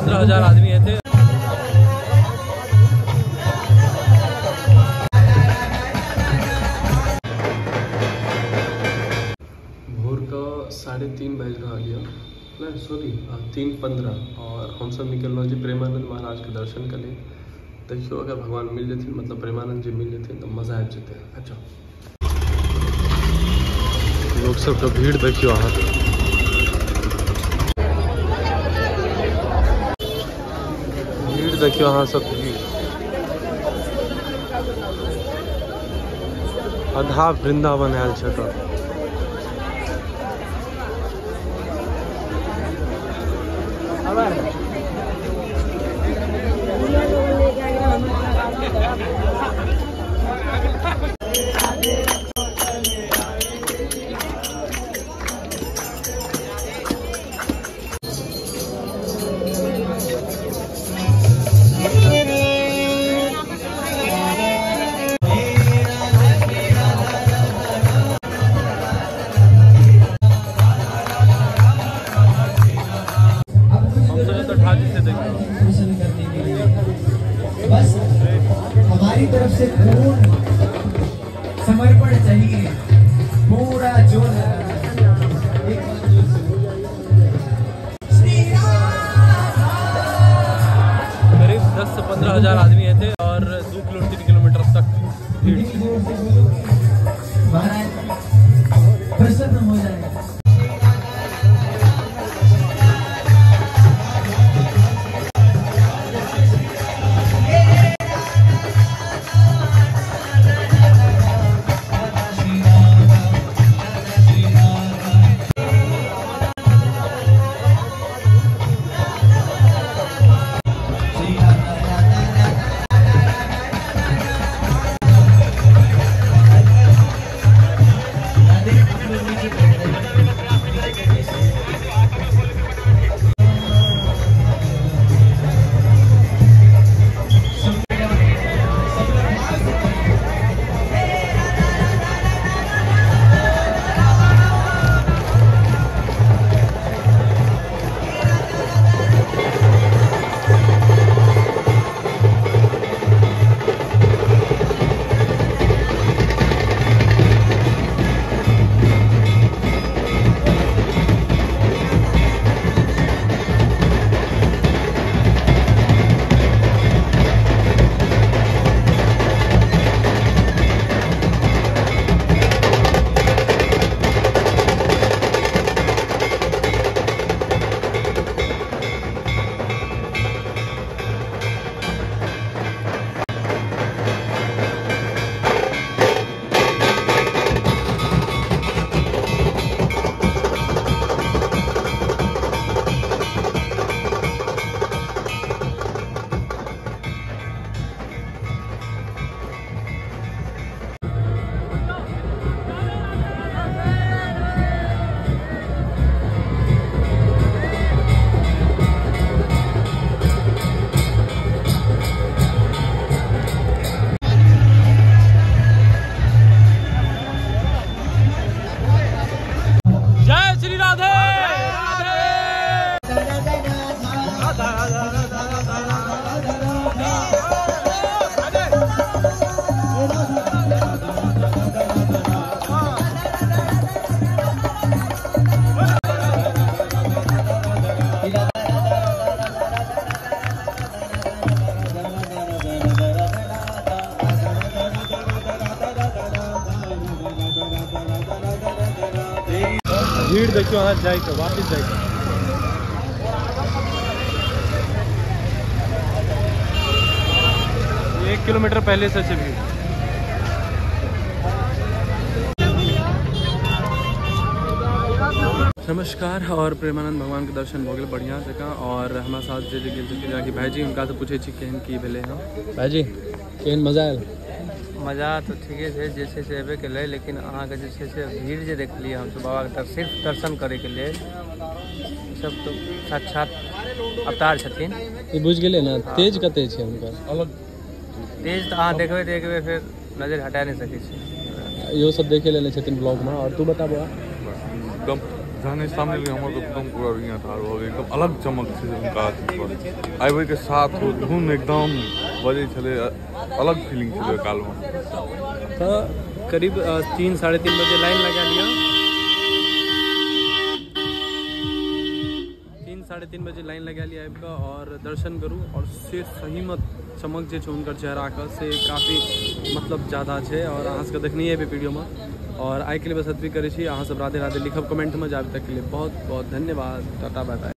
15 हजार आदमी हेतै। भोर का 3:30 बज रहा यऽ, नहीं सॉरी 3:15, और हम सब निकल रहा छी प्रेमानंद महाराज के दर्शन के लिए। देखियो अगर भगवान मिल जेथिन, मतलब प्रेमानंद जी मिल जेथिन तो मजा आबि जेतै। अच्छा लोग सबके भीड़ देखियो अहाँ, भीड़ देखियो अहाँ सब, भीड़ आधा वृंदावन आयल छै तऽ। बस हमारी तरफ से पूर्ण समर्पण चाहिए, पूरा जोर एक बार जोर से। करीब 10 से 15 हजार आदमी थे और 2 किलो 3 किलोमीटर तक भीड़। महाराज प्रसन्न हो जाएगा। भीड़ देखियो अहाँ जाइके वापिस जाइके। एक किलोमीटर पहले से भीड़। नमस्कार और प्रेमानंद भगवान के दर्शन भऽ गेल बढ़िया जकाँ। और हमारा साथ जे जे गेल छथिन जेनाकि भाईजी, हुनका से पूछै छी केहन की भेलै हँ। भाईजी केहन मजा आयल? मजा तो ठीके छै, जे छै से अयबे केलै, लेकिन अहाँके जे छै से भीड़ जे देखलियै हमसभ बाबाके सिर्फ दर्शन करैके लेल, सब तो साक्षात अवतार छथिन। ई बुझि गेलियै ने तेज कते छै हुनकर? अलग तेज तऽ अहाँ देखबै तऽ एक बेर फेर नजर हटा नहि सकै छी। इहो सब देखे लेने छथिन ब्लॉगमे। और तू बताबो। एकदम जहने सामने भी हमर एकदम पूरा रुइया ठाढ़ भऽ गेल, एकदम अलग चमक छै हुनका अथी पर। आबैके साथ ओ धुन एकदम बजै छलै, अलग फीलिंग छलै ओहि कालमे। तऽ करीब 3 साढ़े 3 बजे लाइन लगा लिअ, 3 साढ़े 3 बजे लाइन लगा लिअ आबि कऽ और दर्शन करू। और से सहीमे चमक जे छै हुनकर चेहराके से काफी मतलब ज़्यादा छै और अहाँ सबके देखने हेबै वीडियोमे। और आइके लिए बस एतबी करै छी, अहाँ सब राधे राधे लिखब कमेंटमे। जाबे तक के लिए बहुत बहुत धन्यवाद, टाटा बाय बाय।